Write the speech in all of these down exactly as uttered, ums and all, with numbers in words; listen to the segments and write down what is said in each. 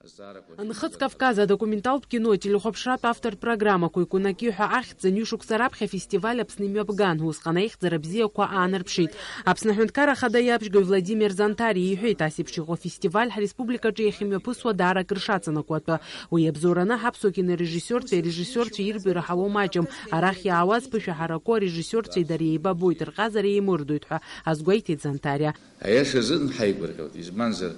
Нхыҵ Кавказ адокументалтә кино телехәаԥшратә автортә программақәа икәнаки ҳәа ахьӡ ҩышықәса раԥхьа афестиваль Аԥсны имҩаԥган, усҟан аихьӡара бзиақәа аанарԥшит. Аԥсны Аҳәынҭқарра Ахада иабжьгаҩ Владимир Занҭариа иҳәеит, ас еиԥш иҟоу афестиваль ҳреспубликаҿы иахьымҩаԥысуа даара акыр шаҵанакуа атәы. Уи иабзоураны ҳаԥсуа кинорежиссиортәи арежиссиортәи ирбаҩ раҳауа маҷым. Арахь иаауаз ԥышәа ҳараку арежиссиортәи дара еибабоит, рҟазара еимырдоит ҳәа азгәеиҭеит Занҭариа. Аиаша азын ҳаигәырӷьоит, избанзар,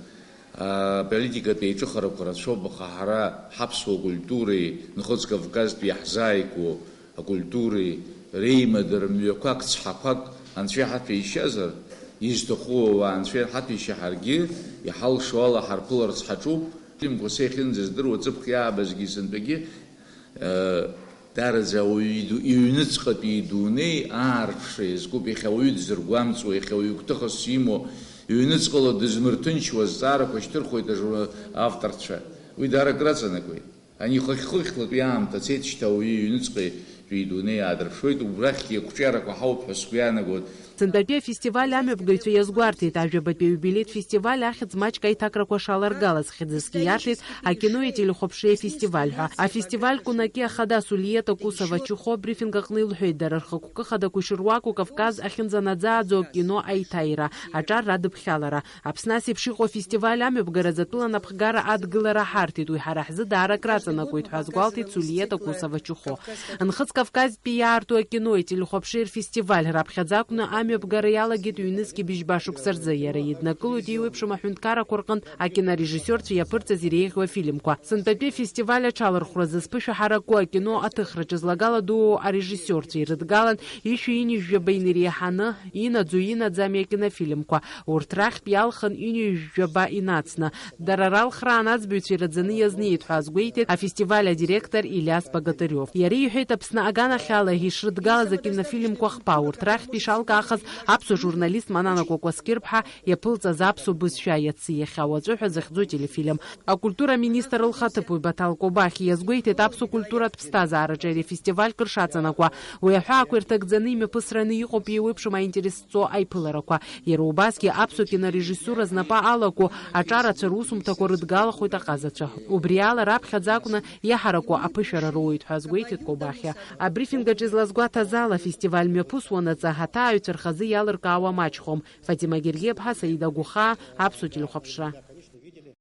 аполитикатә еиҿыхарақәа рацәоуп, аха ҳара ҳаԥсуа культуреи Нхыҵ Кавказтәи иаҳзааигәоу акультуреи реимадара мҩақәак, цҳақәак Анцәа иҳаҭәеишьазар, изҭаху ауаа Анцәа иҳаҭәеишьа ҳаргьы иҳалшо ала ҳарԥыларц ҳаҿуп. Фильмқәа са иахьынӡаздыруа, ҵыԥх иаабазгьы сынтәагьы, э, Дараӡа ауаҩы иду-, иҩныҵҟатәи идунеи аарԥшра иазкуп, иахьа ауаҩы дзыргәамҵуа, иахьа ауаҩы гәҭыхас имоу, иҩныҵҟала дызмырҭынчуа азҵаарақәа шьҭырхуеит ажур-, авторцәа. Уи даара акраҵанакуеит. Ани хыхь-хыхьлатәи аамҭа цеит, шьҭа ауаҩы иҩныҵҟатәи идунеи аадырԥшуеит, убрахьгьы ақәҿиарақәа ҳауп ҳәа сгәы иаанагоит. Сынтәатәи афестиваль амҩаԥгаҩцәа иазгәарҭеит, ажәабатәи аиубилеитә фестиваль ахьӡ маҷк аиҭакрақәа шаларгалаз, хьӡысгьы иарҭеит акинои ателехәаԥшреи афестиваль ҳәа. Афестиваль кәнаки ахада Сулиета Кусова-Чухо абрифинг аҟны илҳәеит, дара рхықәкы хадақәа ишыруаку Кавказ ахьынӡанаӡааӡо акино аиҭаира, аҿар радыԥхьалара. Аԥсны ас еиԥш иҟоу афестиваль амҩаԥгаразы атәыла анапхгара адгылара ҳарҭеит, уи ҳара ҳзы даара акраҵанакуеит ҳәа азгәалҭеит Сулиета Кусова-Чухо. Нхыҵ Кавказтәи иаарту акинои ателехәаԥшреи рфестиваль раԥхьаӡа акәны амҩаԥгара иалагеит ҩнызқьи быжьба шықәса рзы. Иара иднакылоит еиуеиԥшым аҳәынҭқаррақәа рҟынтә акинорежиссиортәа иаԥырҵаз иреиӷьу афильмқәа. Сынтәатәи афестиваль аҽалархәразы зԥышәа ҳараку акино аҭыхраҿы злагала дууоу арежиссиортәа ирыдгалан ишәи ини жәаба инареиҳаны инаӡу инаӡами акинофильмқәа. Урҭ рахьтә иалхын ини жәаба инацны. Дара ралхраан аӡбаҩцәа ираӡаны иазнеит ҳәа азгәеиҭеит афестиваль адиректор Илиас Богатырев. Иара иҳәеит, Аԥсны аганахьала ишрыдгалаз акинофильмқәа хԥа, урҭ рахьтә ишалкаахаз аԥсуа журналист Манана Кәакәасқьыр-ԥҳа иаԥылҵаз аԥсуа бызшәа иацы иахьа уаҵәы ҳәа захьӡу телефильм. Акультура аминистр лхаҭыԥуаҩ Баҭал Кобахь иазгәеиҭеит, аԥсуа культуратә ԥсҭазаараҿы ари афестиваль кыр шаҵанакуа. Уи аҳәаақәа ирҭагӡаны имҩаԥысраны иҟоуп еиуеиԥшым аинтерес зҵо аиԥыларақәа. Иара убасгьы аԥсуа кинорежиссура знапы алаку аҿарацәа русумҭақәа рыдгалахоит аҟазацәа. Убри ала раԥхьаӡа акәны иаҳараку аԥышәара роуеит ҳәа азгәеиҭеит Кобахьиа. Абрифинг аҿы излазгәаҭаз ала, афестиваль мҩаԥысуанаҵы аҭааҩцәа рхазы иалыркаауа маҷхом. Фатима Гергиаԥҳа, Саида Гәыхаа, Аԥсуа телехәаԥшра.